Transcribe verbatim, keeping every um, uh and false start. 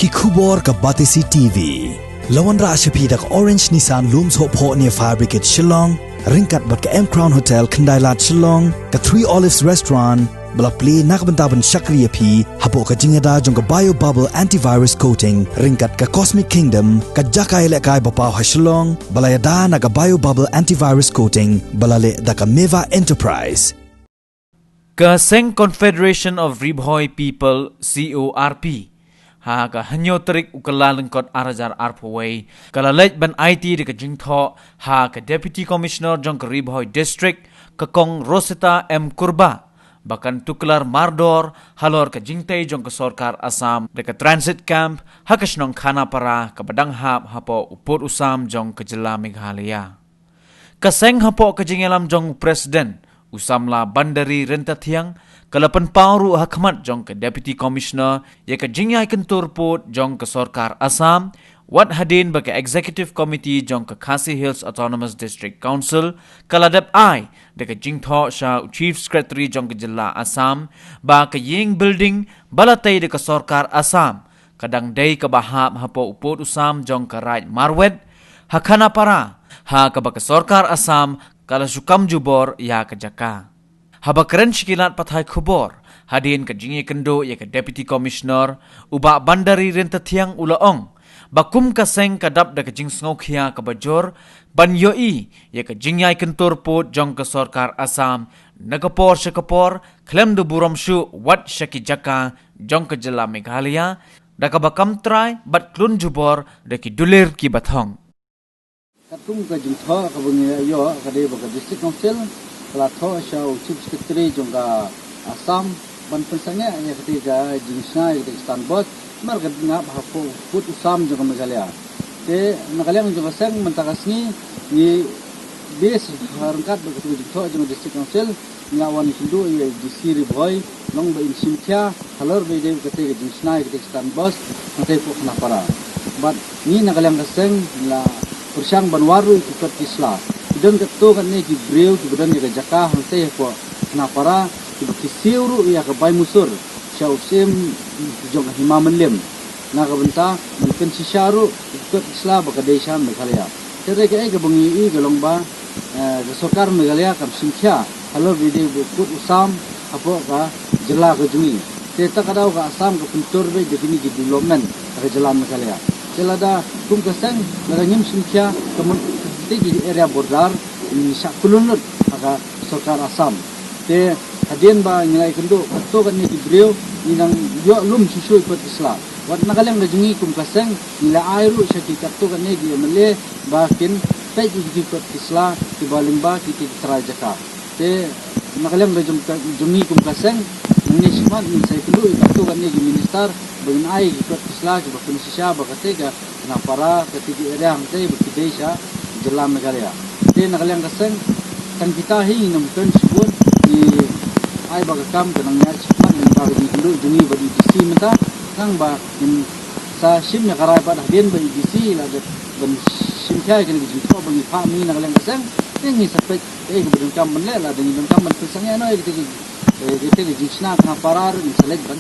Ki khubor ka Batesi T V. La wanrah sha phi da ka Orange Nissan Lum Sohphoh near Fire Brigade Shillong, ryngkat bad ka M Crown Hotel Khyndailad Shillong, ka Three Olives Restaurant, ba la plie na ka bynta ban shakri ïa phi hapoh ka jingïada jong ka Bio Bubble Antivirus Coating, ryngkat ka Cosmic Kingdom, ka jaka ïalehkai ba paw ha Shillong, ba la ïada na ka Bio Bubble Antivirus Coating, ba la leh da ka Meva Enterprise. Ka Seng Confederation of Ri Bhoi People, C O R P, ha ka hynñiew tarik u Kyllalyngkot ar hajar arphew wei, ka la leit ban aiti da ka jingthoh ha ka Deputy Commissioner jong ka Ri Bhoi District, ka Kong Rosetta M Kurbah, ba kan tuklar mardor halor ka jingtei jong ka sorkar Assam da ka transit camp ha ka shnong Khanapara, kaba dang hap hapoh u pud u sam jong ka jylla Meghalaya. Ka seng hapoh ka jingïalam jong u President, u samla Bandari Ryntathiang, ka la pynpaw ruh ha khmat jong ka Deputy Commissioner ïa ka jingïai kyntur pud jong ka sorkar Assam, wat hadien ba ka Executive Committee jong ka Khasi Hills Autonomous District Council ka la dep ai da ka jingthoh sha u Chief Secretary jong ka jylla Assam, ba ka ïing building ba la tei da ka sorkar Assam ka dang dei kaba hap hapoh u pud u sam jong ka Raid Marwet ha Khanapara, ha kaba ka sorkar Assam ka la shu kam jubor ïa ka jaka. Haba kren sha ki lad pathai khubor hadien ka jingïakynduh ïa ka Deputy Commissioner, u Bah Bandari Ryntathiang u la ong ba kum ka seng ka dap da ka jingsngewkhia kaba jur ban ïohi ïa ka jingïai kyntur pud jong ka sorkar Assam na ka por sha ka por, khlem da burom shuh wat sha ki jaka jong ka jylla Meghalaya, da kaba kam trai bad khlun jubor da ki dulir kiba thong. Katkum ka jingthoh kaba ngi ïoh, ka dei ba ka District Council ka la thoh sha u Chief Secretary jong ka Assam ban pynsangeh ïa katei ka jingshna ïa katei ka stand bus, namar ka dang hap hapoh u pud u sam jong ka Meghalaya. Te na ka liang jong ka seng mynta ka sngi ngi base ha ryngkat bad katei ka jingthoh jong ka District Council, ngi la wan kynduh ïa i D C Ri Bhoi, long ba in shim khia halor ba ïadei bad katei ka jingshna ïa katei ka stand bus hangtei hapoh Khanapara. Bad ngi na ka liang ka seng ngi la pyrshang ban wad ruh ïa ki kot ki sla. Ki don katto katne ki briew kiba don ïa ka jaka hangtei hapoh Khanapara, kiba ki siew ruh ïa ka bai musur sha u syiem jong ka hima mylliem. Na ka bynta ban pynshisha ruh ïa ki kot ki sla ba ka dei sha Meghalaya. Te hynrei kaei kaba ngi ïohi ka long ba, eh, ka sorkar Meghalaya kam shim khia halor ba ïadei bad u pud u sam hapoh ka jylla ka jong ngi. Te ta ka daw ka Assam ka pyntur beit da kine ki development ha ka jylla Meghalaya. Te lada kum ka seng lada ngim shim khia, ka mut katei ki area border ngi shah khlun lut ha ka sorkar Assam. Te hadien ba ngi la ïakynduh katto katne ki briew, ngi nang ïoh lum shuh shuh ïa ki kot ki sla. Wat na ka liang ka jong ngi kum ka seng ngi la ai ruh sha ki katto katne ki M L A ba kin peit ïa ki kot ki sla kiba lyngba ki, ki trai jaka. Te na ka liang ka jong ka, jong ngi kum ka seng, nangne shakhmat ngin sa ïakynduh ïa katto katne ki minister ba kin ai ïa ki kot ki sla kiba pynshisha ba katei ka Khanapara, katei ki area hangtei ba ki dei sha jylla Meghalaya. Te na ka liang ka seng, tang kita hi ngin ym kren shibun, ngi ai ba ka kam ka nang ïaid shakhmat lyngba ka jingkynduh jong ngi bad i D C mynta, tang ba ngin sa shim ïa ka rai bad hadien ba i D C la dep ban shim khia ïa kane ka jingthoh ba ngi phah ma ngi na ka liang ka seng, te ngi sa peit kaei kaba donkam ban leh, lada ngi donkam ban pynsangeh noh ïa katei ki, eh, katei ka jingshna Khanapara ruh ngin sa leit ban